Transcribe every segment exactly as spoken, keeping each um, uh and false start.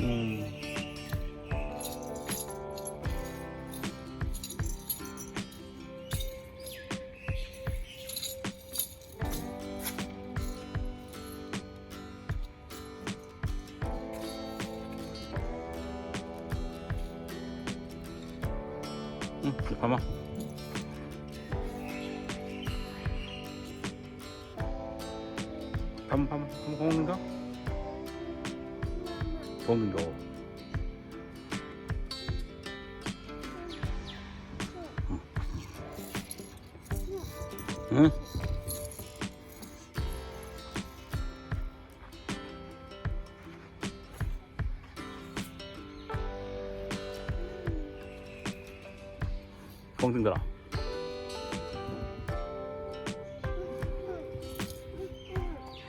ꯎꯝ꯫ ꯎꯝ, ꯐꯝꯃꯣ꯫ ꯐꯝ, ꯐꯝ, ꯐꯝ, ꯈꯣꯡ ꯂꯤꯡꯊꯧ꯫ ꯈꯣꯡ ꯂꯤꯡꯊꯧ꯫ ꯎꯝ꯫ ꯎꯝ꯫ ꯈꯣꯡ ꯇꯤꯡꯗꯔꯣ?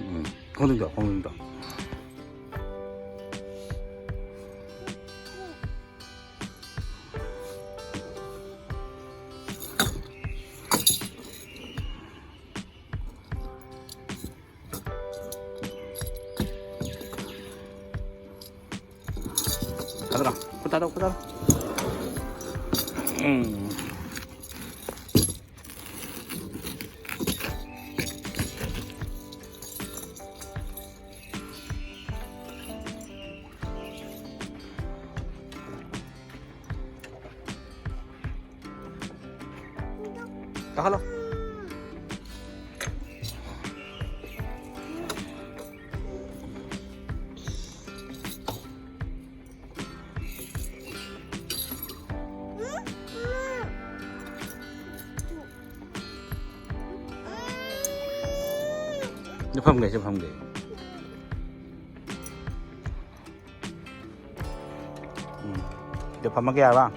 ꯎꯝ, ꯈꯣꯡ ꯇꯤꯡꯗꯔꯣ? ꯈꯣꯡ ꯇꯤꯡꯗꯔꯣ? ꯊꯥꯗꯔꯣ꯫ ꯈꯨꯠ ꯊꯥꯗꯧ, ꯈꯨꯠ ꯊꯥꯗꯧ꯫ ꯎꯝ꯫ ꯀꯥꯈꯠꯂꯣ꯫ ꯁꯤ ꯐꯝꯒꯦ, ꯁꯤ ꯐꯝꯒꯦ꯫ ꯎꯝ꯫ ꯁꯤꯗ ꯐꯝꯃꯒꯦ ꯍꯥꯏꯕ?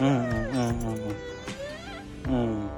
ꯎꯝ, ꯎꯝ, ꯎꯝ, ꯎꯝ, ꯎꯝ꯫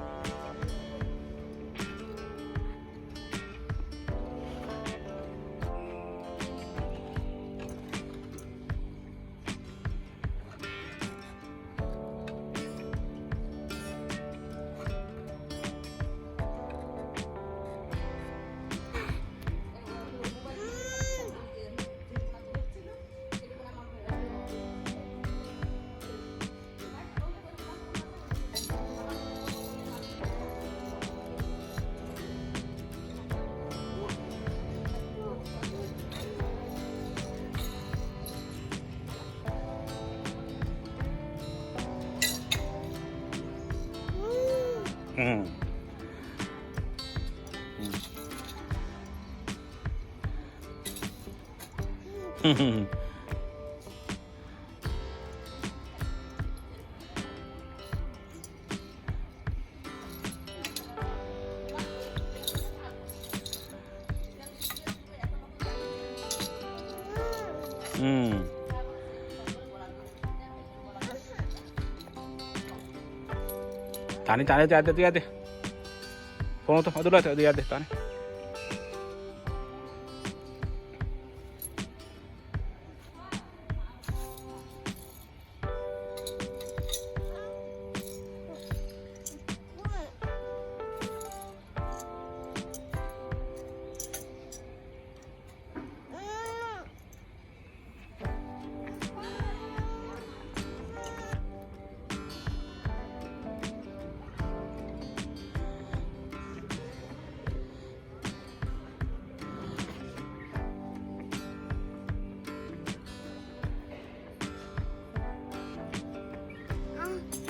ꯎꯝ꯫ ꯎꯝ꯫ ꯎꯝ꯫ ꯎꯝ꯫ ꯇꯥꯅꯤ, ꯇꯥꯅꯤ, ꯌꯥꯗꯦ, ꯌꯥꯗꯦ꯫ ꯐꯣꯟ ꯇꯧ, ꯑꯗꯨ ꯂꯥꯛꯇꯦ, ꯑꯗꯨ ꯌꯥꯗꯦ, ꯇꯥꯅꯤ꯫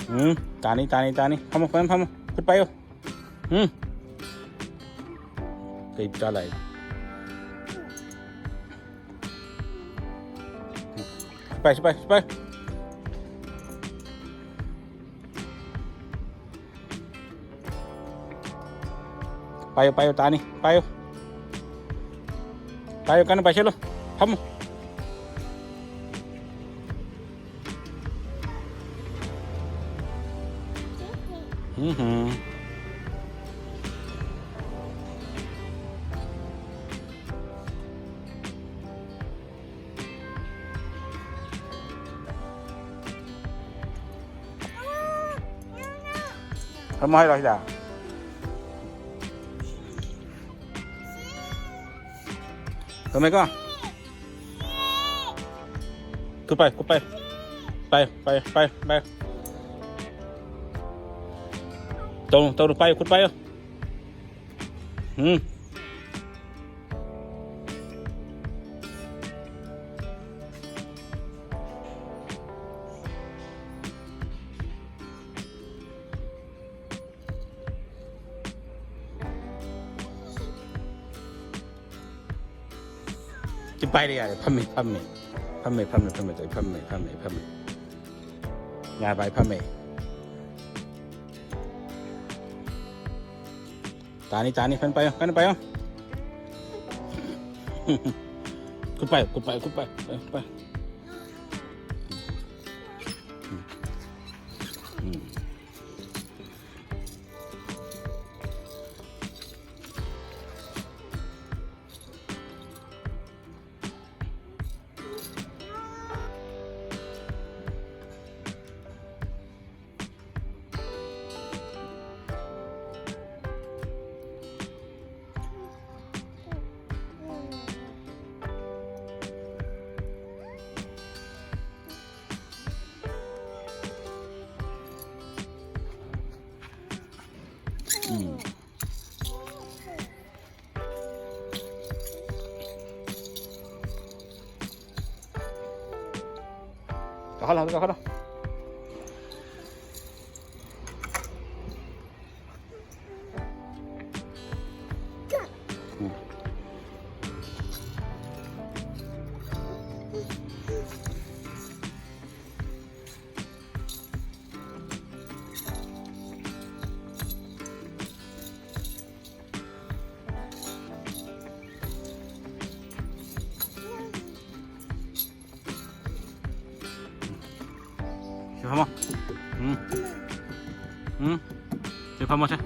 ꯎꯝ, ꯇꯥꯅꯤ, ꯇꯥꯅꯤ, ꯇꯥꯅꯤ꯫ ꯐꯝꯃꯣ, ꯐꯖꯅ ꯐꯝꯃꯣ꯫ ꯈꯨꯠ ꯄꯥꯏꯌꯨ꯫ ꯎꯝ꯫ ꯀꯩ ꯆꯥ ꯂꯥꯛꯏ? ꯄꯥꯏ, ꯄꯥꯏ, ꯄꯥꯏ꯫ ꯄꯥꯏꯌꯨ, ꯄꯥꯏꯌꯨ, ꯇꯥꯅꯤ꯫ ꯄꯥꯏꯌꯨ꯫ ꯄꯥꯏꯌꯨ, ꯀꯟꯅ ꯄꯥꯏꯁꯤꯜꯂꯨ꯫ ꯐꯝꯃꯨ꯫ ꯎꯝ꯫ ꯐꯝꯃꯣ ꯍꯥꯏꯔꯣ ꯁꯤꯗ? ꯊꯝꯃꯦꯀꯣ꯫ ꯈꯨꯠ ꯄꯥꯏ, ꯈꯨꯠ ꯄꯥꯏ꯫ ꯄꯥꯏ, ꯄꯥꯏ, ꯄꯥꯏ, ꯄꯥꯏ꯫ ꯇꯧ, ꯇꯧ, ꯄꯥꯏꯌꯨ, ꯈꯨꯠ ꯄꯥꯏꯌꯨ꯫ ꯎꯝ꯫ ꯁꯤ ꯄꯥꯏꯔꯦ, ꯌꯥꯔꯦ꯫ ꯐꯝꯃꯦ, ꯐꯝꯃꯦ꯫ ꯐꯝꯃꯦ, ꯐꯝꯃꯦ, ꯐꯝꯃꯦ, ꯇꯧꯏ꯫ ꯐꯝꯃꯦ, ꯐꯝꯃꯦ, ꯐꯝꯃꯦ꯫ ꯌꯥꯔꯕ? ꯑꯩ ꯐꯝꯃꯦ꯫ ꯇꯥꯅꯤ, ꯇꯥꯅꯤ꯫ ꯀꯟꯅ ꯄꯥꯏꯌꯣ, ꯀꯟꯅ ꯄꯥꯏꯌꯣ꯫ ꯈꯨꯠ ꯄꯥꯏꯌꯨ, ꯈꯨꯠ ꯄꯥꯏꯌꯨ, ꯈꯨꯠ ꯄꯥꯏꯌꯨ, ꯈꯨꯠ ꯄꯥꯏꯌꯨ꯫ ꯎꯝ꯫ ꯎꯝ꯫ ꯀꯥꯈꯠꯂꯣ, ꯀꯥꯈꯠꯂꯣ꯫ ꯎꯝ꯫ ꯁꯤ ꯐꯝꯃꯣ꯫ ꯎꯝ꯫ ꯎꯝ꯫ ꯐꯝꯃꯁꯦ꯫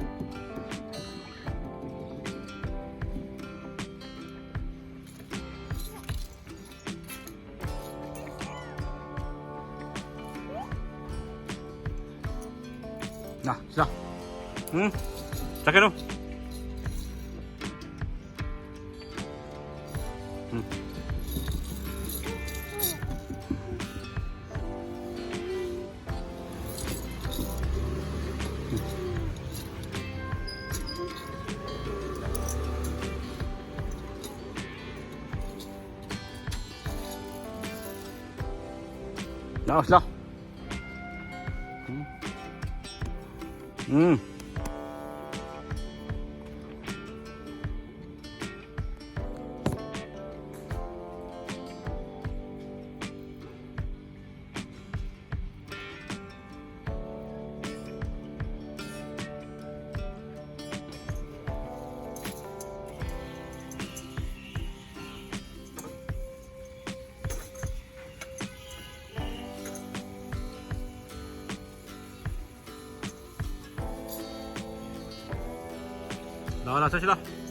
ꯂꯥ, ꯁꯤꯗ꯫ ꯎꯝ꯫ ꯆꯠꯀꯅꯨ꯫ ꯎꯝ꯫ ꯂꯥꯎ, ꯂꯥꯎ꯫ ꯎꯝ꯫ ꯎꯝ꯫ ꯂꯥꯛꯑꯣ, ꯂꯥꯛꯑꯣ, ꯆꯠꯁꯤ ꯂꯥꯛꯑꯣ꯫